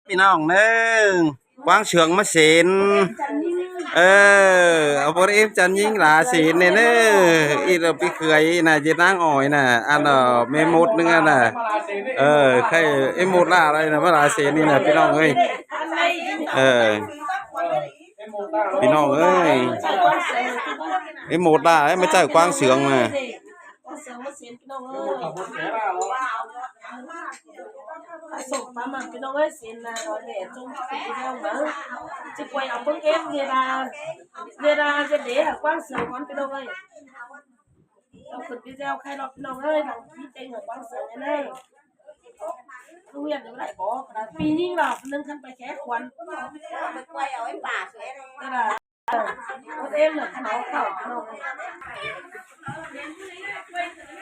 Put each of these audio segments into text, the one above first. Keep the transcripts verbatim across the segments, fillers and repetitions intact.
ꞌPi ꞌnọng ꞌnớ, ꞌquáng sương ꞌmá sên. Ờ, au báu ꞌếm chăn ꞌnhính lả sên ꞌnê ꞌnớ. Ít ꞌlạ ꞌpi khưới ꞌnạ, ꞌdệt ꞌnáng ỏi ꞌnạ, ăn, ờ, ꞌmí mốt ꞌnưng ăn ꞌnạ. Ờ, khay ꞌếm mốt lả ꞌlạ ꞌnạ, ꞌmá lả sên ꞌnị ꞌnạ, ꞌpi ꞌnọng ơi. Ờ, ꞌpi ꞌnọng ơi. Ꞌếm mốt lả ꞌlạ, ꞌmá ꞌchạư ꞌquáng sương ꞌnạ. Sông pá măng ꞌpi ꞌnọng ơi, sên ꞌnạ, ꞌnọi ꞌlẹ ꞌchum khửn video máư. ꞌChí quay au ꞌpứng ép ꞌviạk ꞌviạk ꞌviạk đé hảư ꞌquáng sương ꞌcốn ꞌpi ꞌnọng ơi. Au khửn video khay ꞌnọ ꞌpi ꞌnọng ơi, đăng ký kênh hảư ꞌquáng sương ꞌnớ. Không nhận được lại có, ꞌpi ꞌnhính ꞌnọ, ꞌnưng khăn pay khé khuôn. Quay au ép pả sương ꞌnớ.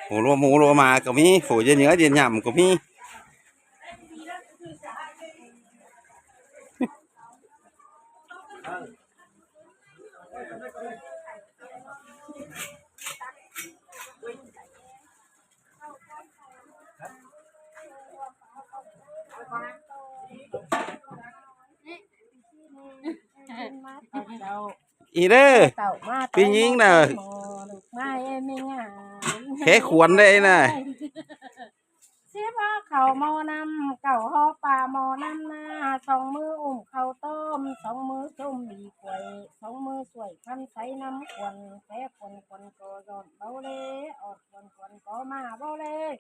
Hủ ꞌlua ꞌmú ꞌlua ꞌmá ꞌcọ ꞌmí, phủ ꞌdệt ꞌnhứa ꞌdệt nhẳm ꞌcọ ꞌmí. Ê ꞌnớ, ꞌpi ꞌnhính ꞌnạ. Khé khuôn đé ꞌnạ. Síp hó khảu ꞌmo ꞌnặm, cảu hó pả ꞌmo ꞌnặm ꞌnạ, song ꞌmứ ủm khảu ꞌtôm, song ꞌmứ ꞌchum đi quay, song ꞌmứ suối khăn sáy ꞌnặm khuôn, khé khuôn khuôn ꞌcọ dọn báu đé, ọn khuôn khuôn ꞌcọ ꞌmá báu đé.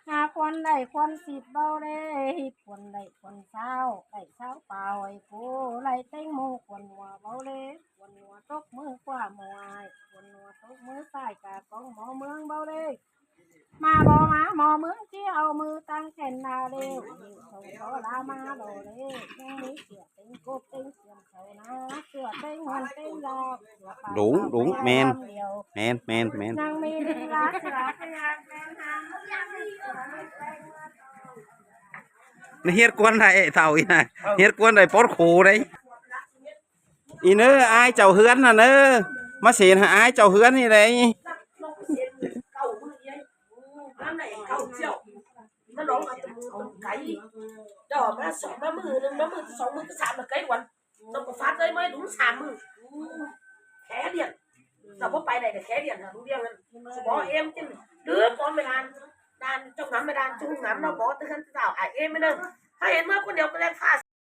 Hả khuôn đảy khuôn síp báu đé, hít khuôn đảy khuôn ꞌsáo, đảy ꞌsáo páo ơi cô, đảy ꞌtếng ꞌmô khuôn ꞌmua báu đé, khuôn ꞌmua tốc ꞌmứ ꞌquá ꞌmo ai, khuôn ꞌmua tốc ꞌmứ sai cả cóng ꞌmo ꞌmướng báu đé. ꞌMá báu ꞌmá ꞌmo ꞌmướng ꞌchí au ꞌmứ ꞌtáng khen ꞌnạ ꞌlẹo, ꞌlẹo sông báu ꞌlạ ꞌmá đổ đé, ꞌnhắng ꞌmí sửa ꞌtếng cốp ꞌtếng siêm khảu ꞌnạ, sửa ꞌtếng hôn ꞌtếng lo. Đúng, đúng, ꞌmen. ꞌMen, ꞌmen, ꞌmen. ꞌNị hiết ꞌcuôn đảy thảu ꞌnị ꞌnạ. Hiết ꞌcuôn đảy pót khổ đảy. Ê ꞌnớ, ai chảu ꞌhướn ꞌnạ ꞌnớ. ꞌMá sên hả ai chảu ꞌhướn ꞌnị đảy. Nó nói là tụi, tụi cái. Đó, má sáu, má mười, má mười, sáu mươi cái sạp là cái quán. Nó có phát đấy mới đúng sạp mười. Khé điện. Nó có phải này là khé điện là đúng điện. Nó có em chứ. Đứa con mày đàn, đàn trong ngắm mày đàn, chung ngắm nó có tư khăn tạo ai em mới nâng. Hay em mới con đéo có lẽ pha